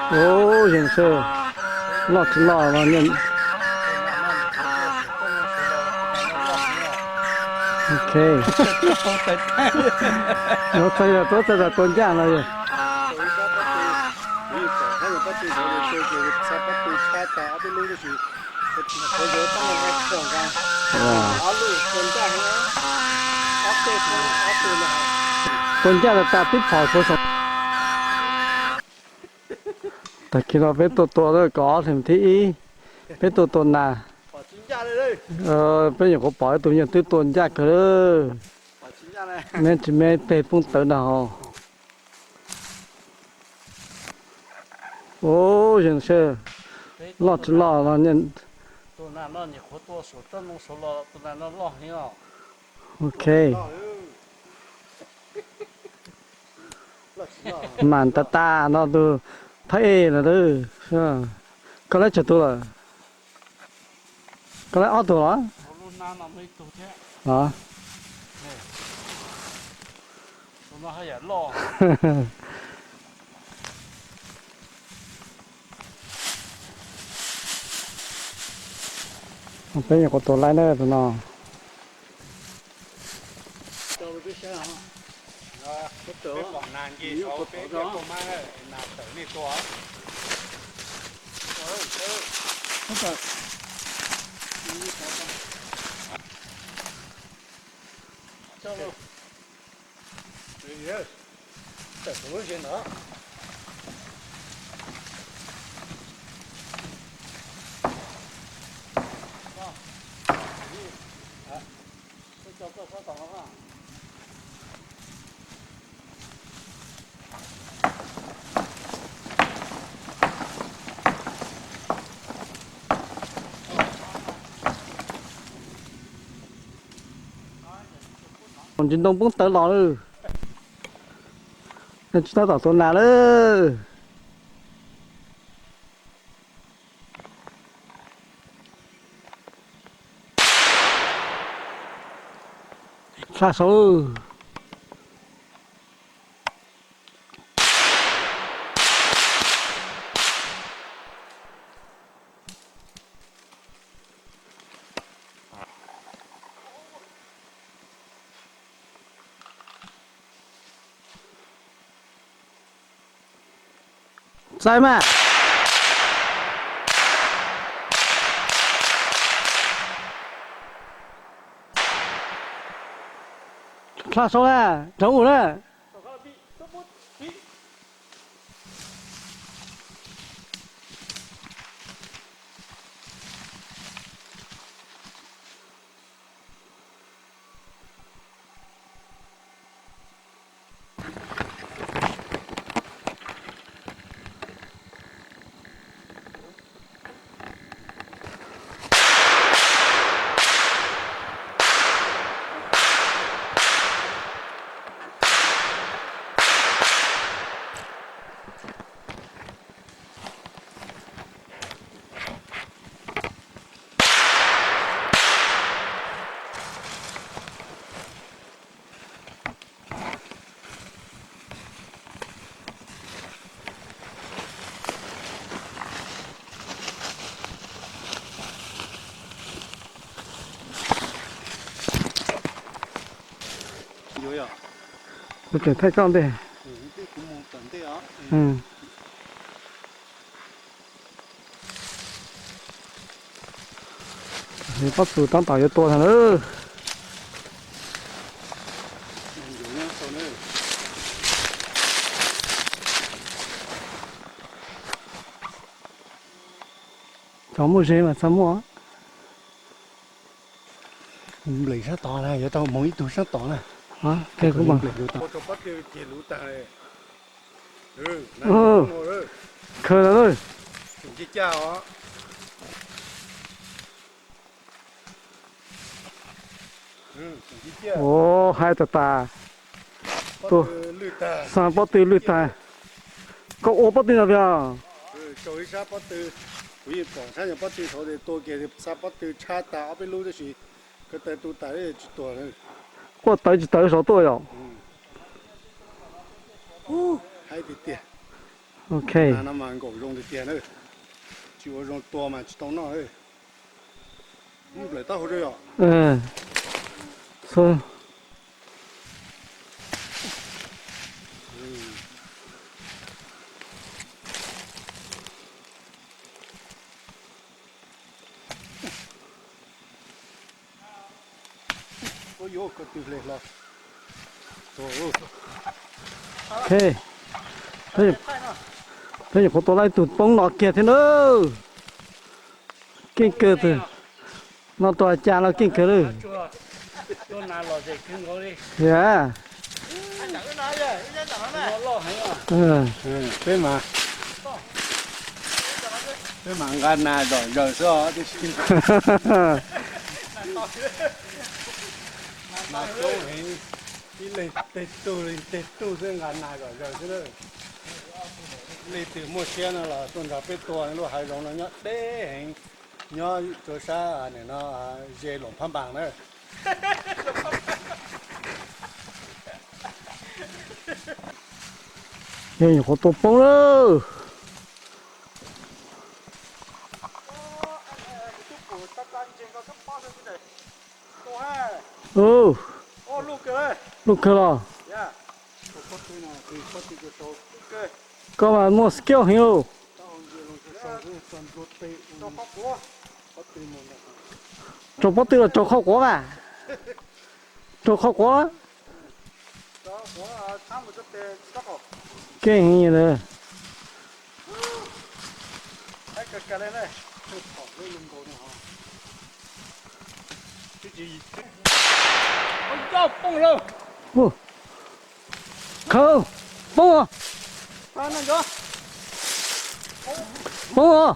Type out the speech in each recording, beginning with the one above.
Ub, zeeg sab, loj tsis loj no. Ok. Yuav txog, yuav txog tua ncaj no yog. Tua ncaj tas tas twb phom saud saud. Tag kis no peb tuaj tua kaum ob hlis thib ib, peb tuaj tua nas. Peb nyuam qhuav pom ib tug nyuag twb tua ncaj kawg lawm. Me tsis me teg poob tawv nrag hauv. Ub, zeeg sab, loj tsis loj no. Ok. Mam tas tas no tus thaj ej lawm. Koj laib tsawg tus lawm? Koj laib ob tug los? Peb nyuam qhuav tua laib na tus no. Ntsis ntoo poob tawv los lawm. Tsis tab tom tua nas lawm. Tshaj saud. Txaij mas. Tshaj saud na, rov mus na. Kuv tseem thaij koj ntej. Pob tw tab tom yuav tua ntag lawm. Cov muaj ze mas txaj muaj. Nplem sab tod na, yuav tau mus ib tug sab tod na. Khaws lawm. Ua, hais tas tas. Tuaj, xa pob tw lwj tag. Koj ua pob tw no pia. Kuv yeej pom sab nyuag pob tw saud tua kiag, xa pob tw tshab tas ob peb lub tab sis ko taw tu tas tsis tuag. Quaj tawv tsis tawv saud tuaj yom. Hais tiag tiag. Ok. Nas no mas nkaum zoo tiag tiag na. Tsis ua zoo tua mas tsis tau noj. Nplaim taub hau yom. Ok. Peb nyuam qhuav tua tau ib tug poob no kiag thiab na. Keej kawg tus no, tua cas los keej kawg li. Peb mas, peb mas nqa nas zom zaws xwb os. Mas coob heev, ib leeg tej tug li tej tug xwb nqa nas zom zaws xwb na. Leej twg muaj siab no los tuaj nrog peb tua, lub hav zoov no nyob deb heev, nyob rau sab nim no ze Luam Phab Npas na. Yog nyuam qhuav tua poob lawm. Luj kawg los. Koj mas muaj skill heev lauj. Raug pob tw los raug qhov quav mas. Raug qhov quav. Keej heev li. Khawb, poob os. Poob os.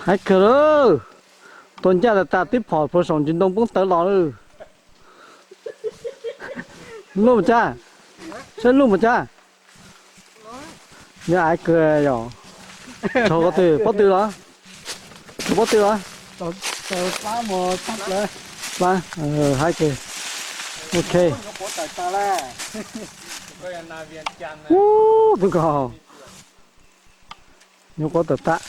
Haib kawg lawm. Tua ncaj tas tas tib phom puag saum ntsis ntoo poob tawv los lawm. Luj mas cas? Saib luj mas cas? Nyob haib kawg yom. Raug pob tw, pob tw los? Raug pob tw los? Haib kawg. Ok. Ub, tus nkauj nyuam qhuav tawm tag.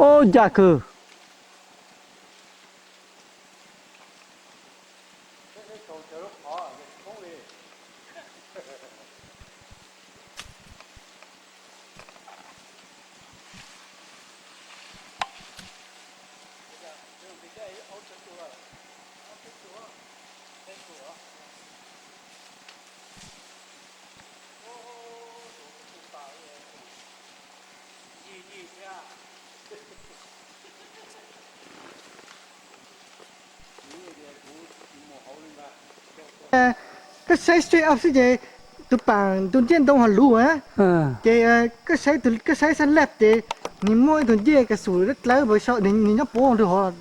Ub, ncaj kawg. Koj saib straight up xwb ces tus paam tus ntiaj ntoo ho luv, ces koj saib xab laj ces nws muaj ib tug ncej ka xum dlawb dlawb, nws nyob puag nrug hov.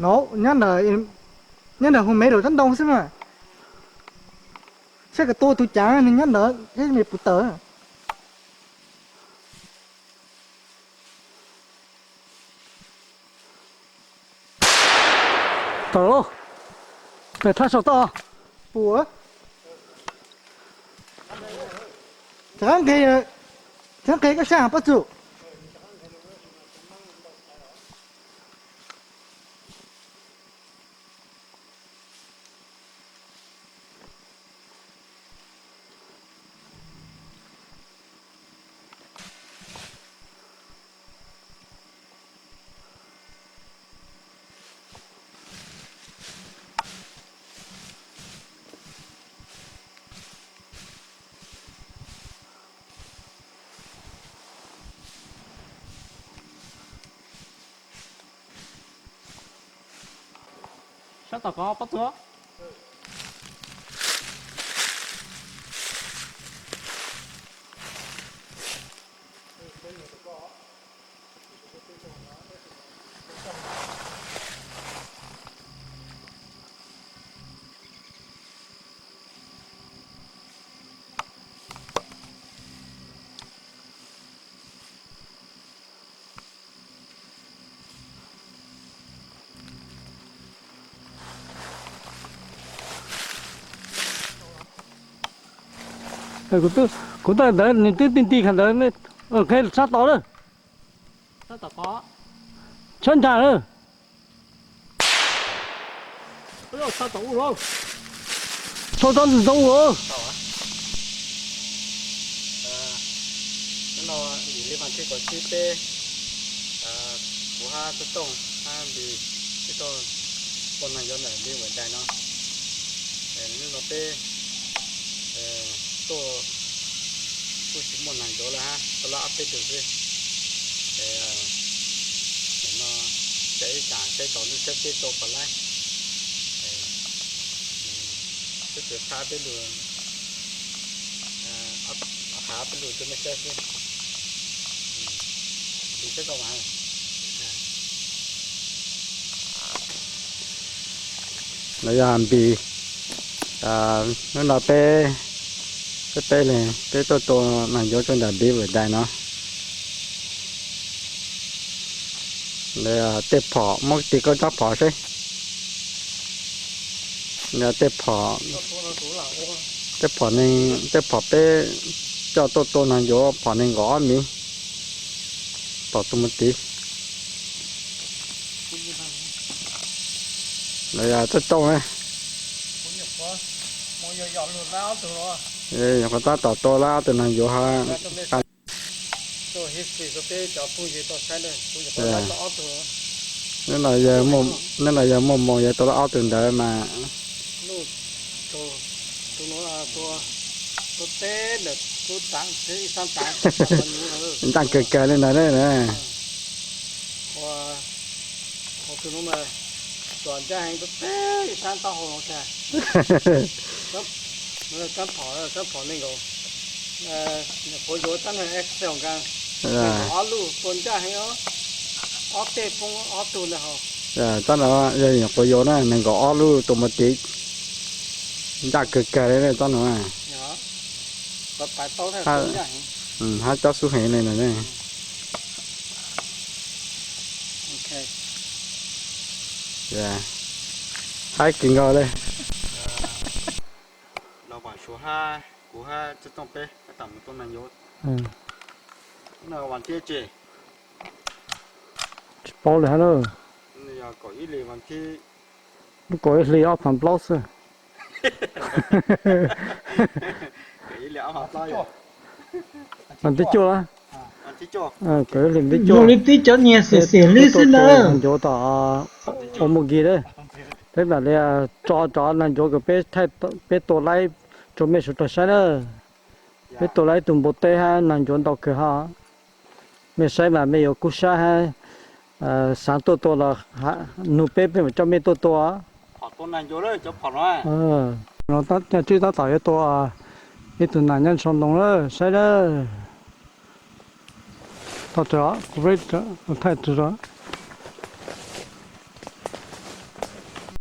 No, nyob ntawm hu mev lawm tab ntoo xwb mas. Saib kom tua tus cav nws nyob ntawd thiab nws puas tawm. Pem thaj saum toj. Pum. Rov qab nqis, rov qab nqis koj sab pob txuas. Sab tom kov pob txuas. Kuv tawm ntawd nws twb ti nti kha ntawd, qheb sab tod lawm. Tshab nrag lawm. Tshab tod ntawd ntoo ua. Hnub no yim li vas thib kaum tsib peb, kuv hab Txawj Tooj hab Npis peb tuaj tua neeg yuav ntawm Npis Vaj Dais no. Hnub no peb tuaj kuj tsis muaj neeg yuav lawm hab, tuaj lawm ob peb tug xwb. Es no saib ib tsam saib tau lub tsheb peb tua puas laib. Peb tsuas tshab peb lug, tshab peb lug rua mej saib xwb. Npis saib tau mas. Los yog Npis, hnub no peb, peb peb leeg peb tuaj tua neeg yuav rau ntawm Npis Vaj Dais no. Tej phom muab tig koj tsob phom seb. Tej phom, tej phom neeg, tej phom peb coj tuaj tua neeg yuav phom nees nkaum ob miv, tom tus mus tiv. Los yog Txawj Tooj ne, nyuam qhuav tab tom tua lawm ob tug neeg yuav hab. Hnub no yog muaj moos yog tua lawm ob tug ntawd mas. Ncaaj kawg kawg li ntawd na. Tsob no yog nyuam qhuav yuav na, nees nkaum ob lub tua mus tiv, ncaaj kawg kawg li tsob no. Hab cov xub heev li no ne. Haib kawg nkaus li. Los Vam Suav hab kuv hab Txawj Tooj peb tab tom mus tua neeg yuav. Vas thib tsi? Tsis paub li hab na. Yog kaum ib hlis vas thib, lub kaum ib hlis ob phav plaub xwb. Vas thib cuaj, kaum ib hlis vas thib cuaj. Muaj li tib cov niag xim xim li xwb na. Neeg ncuav tom ua mus nkig lawm. Peb mam li tso cov neeg ncuav kws peb tua laib rau mej sawv daws saib na. Peb tua laib ib tug npua teb hab neeg ncuav ntau kawg hab. Mej saib mas mej yuav kub sab hab, xaav tuaj tua los nug peb, peb mam coj mej tuaj tua. Tswb tab tom yuav tua ib tug nas nyob ntshav ntoo lawm, saib lawm. Thaij tso.